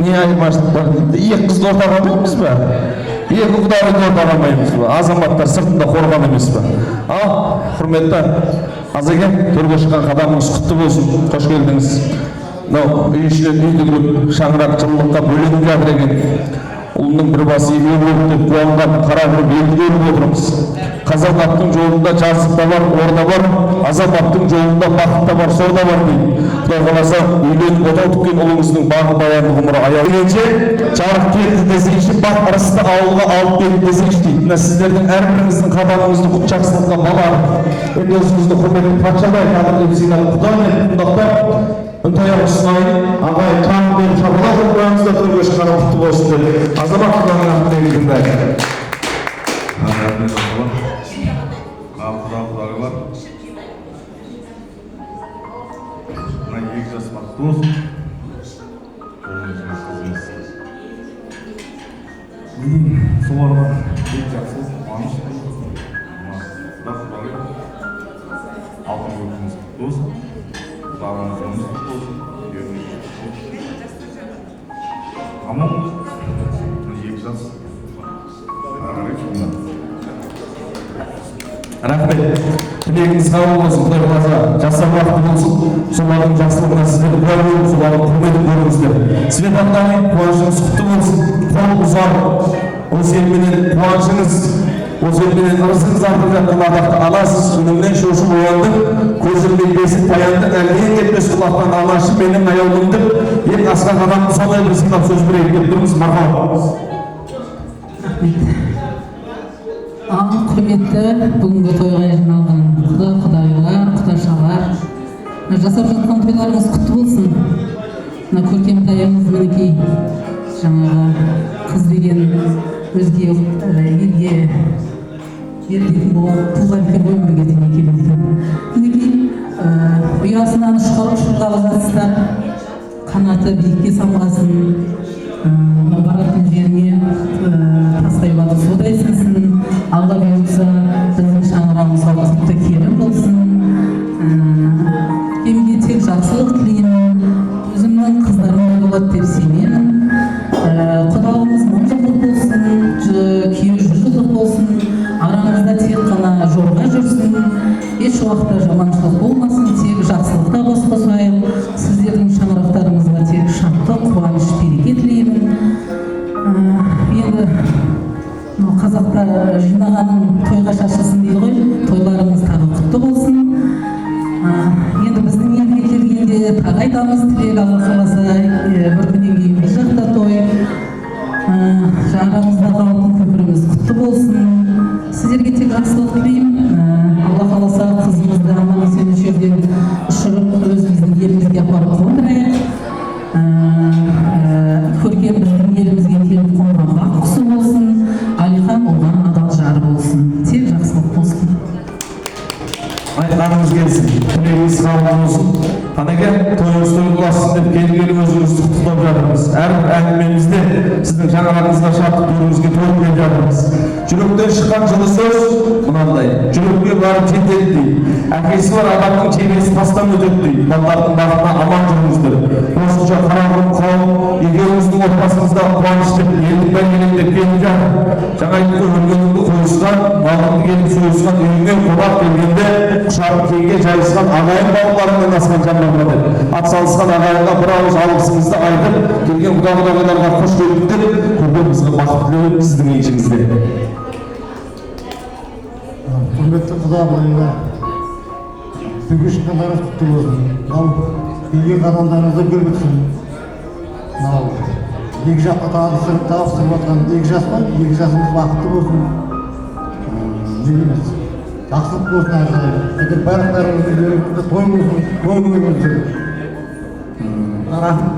Не айырмашылық бар дейді. Екі қызды ортаға алмаймыз ба? Екі құдағиды ортаға алмаймыз ба? Азаматтар сыртында қорған емес па? Ал, құрметті Азеке, төрге шыққан қадамыңыз құтты болсын, қош келдіңіз. Мынау үй ішінен үй тігіліп, шаңырақ жылылыққа бөленіп жатыр екен. Ұлының бір басы екеу болып деп қуанған қара құрып елді көріп отырмыз. Қазан аттың жолында жазық та бар, орда бар, азаматтың жолында бақыт та бар, сор да бар дейді. Құдай қаласа, үйленіп отау тіккен ұлыңыздың бағы баянды ғұмыры аял дегенше, жарық келді десеңші, бақ ырысты ауылға алып келді десеңші дейді. Мына сіздердің әрбіріңіздің қадамыңызды құт жақсылыққа балар. Енді өзіңізді құрметті патшадай қадірлеп сыйлап, құдамен құндақтап, үнтаяқ ұсынайын, ағайын жан беріп шапалақ ұрып қойыңыздар, төрге шыққаны құтты болсын деп. Азамат құданың ақ тілегін тыңдайық. Құда құдағилар, мына екі жас бақытты болсын, ұлымыз бен қызымыз. Не деймін, соларға тек жақсылық, қуаныш тілеймін. Мына құда құдағилар, алтын көпіріңіз құтты болсын, құдағыңыздың құтты болсын, күйеуіңіз құтты болсын. Аман болсын, мына екі жас ары қарай сонда. Рахмет. Тілегіңіз қабыл болсын, Құдай қаласа, жастар бақытты болсын. Солардың жақсылығына сіздер куә болып, солардың құрметін көріңіздер. Света құдағи, қуанышыңыз құтты болсын, қол ұзар. Осы елменен қуанышыңыз, осы елменен ырысыңыз артып жатқан атақты анасыз, үніңнен шошып ояндым, көз ілмей бесік таянды, әлден кетпес құлақтан анашы менің аяулым деп, ең асқақ адамды сондай бір сыйлап сөз берейік деп тұрмыз. Мархабат. Рахмет. Ал, құрметті бүгінгі тойға жиналған құда құдағилар, құдашалар, жасап жатқан тойларыңыз құтты болсын. Мына көркем тайымыз мінекей, жаңағы қыз деген өзге елге берілетін болып туған екен ғой, өмірге дүниеге келеді екен. Мінекей, ұясынан ұшырғалы жатсыздар, қанаты биікке самғасын, баратын жеріне тастай батып судай сіңсін. Алла бұйыртса, біздің шаңырағымызға құтты келін болсын. Көкемге тек жақсылық тілеймін, өзімнің қыздарым да болады деп сенемін. Құдалығымыз мың жылдық болсын, күйеу жүз жылдық болсын, арамызда тек қана жорға жүрсін, еш уақытта жаманшылық болмасын, тек жақсылықта бас қосайық. Сіздердің шаңырақтарыңызға тек шаттық, қуаныш, береке тілеймін. Енді мынау қазақта жинағаның тойға шашылсын дейді ғой, тойларыңыз тағы құтты болсын. Енді біздің елге келгенде тағы айтамыз тілек, Алла қаласа, бір күннен кейін бір жақта той. Арамыздағы алтын көпіріміз құтты болсын. Сіздерге тек жақсылық тілеймін. Алла қаласа, қызымызды аман есен осы жерден ұшырып, өзіміздің елімізге апарып қондырайық. Көркем біздің елімізге келіп қонған бақ құсы болсын, Әлихан оған адал жар болсын, тек жақсылық болсын. Айтқаныңыз келсін, тілегіңіз қабыл болсын. Қанеке, тойыңыз той болсын деп келгелі өзіңізді құттықтап жатырмыз. Әрбір әңгімемізде сіздің шаңырағыңызға шаттық, төріңізге той тілеп жатырмыз. Жүректен шыққан жылы сөз мынандай, жүрекке барып жетеді дейді. Әкесі бар адамның жебесі тастан өтеді дейді. Балалардың бақытына аман жүріңіздер. Осынша қарақұрым қауым екеуіңіздің отбасыңызда қуаныш деп, елдің бәрі елеңдеп келіп жатыр. Жаңа айттық қой, өлгеніңді қойысқан, малыңды келіп сойысқан, үйіңе қонақ келгенде құшағын кеңге жайысқан ағайын бауырларыңнан асқан жандар бар деп. Ат салысқан ағайынға бір ауыз алғысыңызды айтып, келген құда құдағиларға қош келдік деп, көрген қызға бақыт тілеу сіздің еншіңізде. Құрметті құда құдағилар, төрге шыққандарыңыз құтты болсын. Мынау келген қадамдарыңызда гүл бітсін. Мынау екі жаққа табыстырып табыстырып жатқан екі жас қой, екі жасымыз бақытты болсын. Не дейміз, жақсылық болсын әрі қарай. Әйтеуір барлықтарыңыздың үйлеріңізде той болсын, той көріңіздер. Рахмет.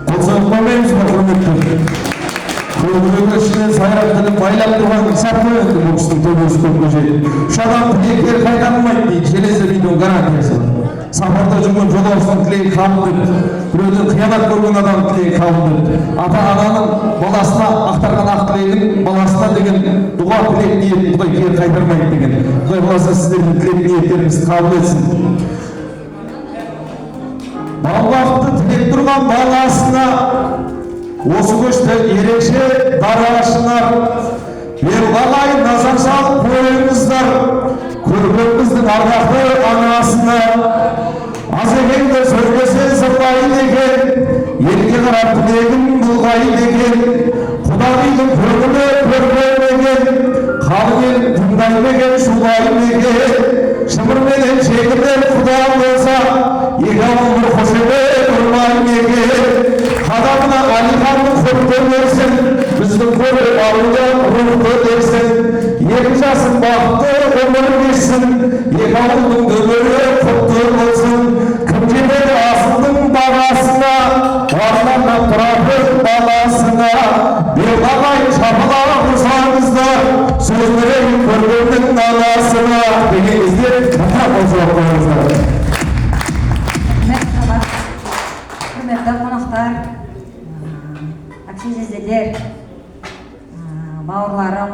Қол соғып қоймаймыз ба, құрметті? Көкірегі ішінен сайрап, тілін байлап тұрған сап қой енді бұл кісінің төбесі көкке жетіп. Үш адам тілегі кері қайтарылмайды дейді, железный бетон гарантиясы бар. Сапарда жүрген жолаушының тілегі қабыл деп, біреуден қиянат көрген адамның тілегі қабыл деп, ата ананың баласына ақтарған ақ тілегін, баласына деген дұға, тілек, ниетін Құдай кері қайтармайды деген. Құдай қаласа, сіздердің тілек ниеттеріңізді қабыл етсін. Бал бақты тілеп тұрған баласына осы көшті ерекше дара шынар. Бері назар салып қойыңыздар көрген біздің ардақты анасына. Азекеңді сөйлесе сырлайды екен, елге қарап тілегін бұлғайды екен. Құдағидің көңілі көрген екен, қалың ел тыңдайды екен, шулайды екен. Шымырменен шекілдер құда болса, екі ауыл бір қошемет ұрмайды екен. Қадамына Әлиханның құрты берсін, біздің көріп алуды рухты берсін. Екі жасың бақытты ғұмыр кешсін, екі ауылдың дүбірі құтты болсын. Кім жетеді асылдың бағасына, арнап тұратын баласына. Бер шапалақ ұрсаңыздар, сөз берейін көргеннің анасына деген кезде мына қол соғып қойыңыздар. Құрметті қонақтар, әпше, жезделер, бауырларым,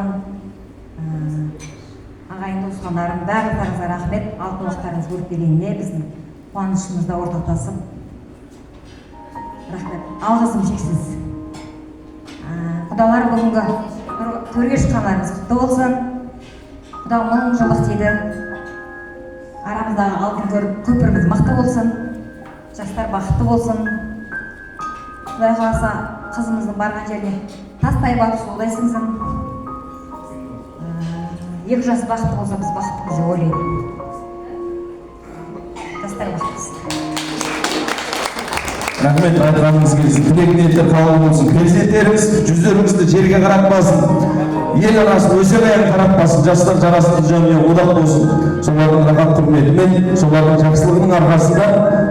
ағайын туысқандарым, барлықтарыңызға рахмет. Алтын уақыттарыңызды бөліп бергеніне, біздің қуанышымызда ортақтасып, рахмет, алғысым шексіз. Құдалар, бүгінгі төрге шыққандарыңыз құтты болсын. Құда мың жылдық дейді. Арамыздағы алтын көпіріміз мықты болсын, жастар бақытты болсын. Құдай қаласа, қызымыздың барған жеріне тастай батып, судай сіңсін. Екі жас бақытты болса, біз бақыттымыз деп ойлаймын. Жастар бақытты болсын. Рахмет, айтқаныңыз келсін, тілек ниеттер қабыл болсын. Перзенттеріңіз жүздеріңізді жерге қаратпасын, ел арасын өсек аяқ таратпасын. Жастар жарасымды жанұя одақ болсын. Солардың рахат құрметімен, солардың жақсылығының арқасында.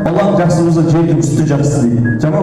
Балаң жақсы болса, жердің үсті жақсы дейді. Жаман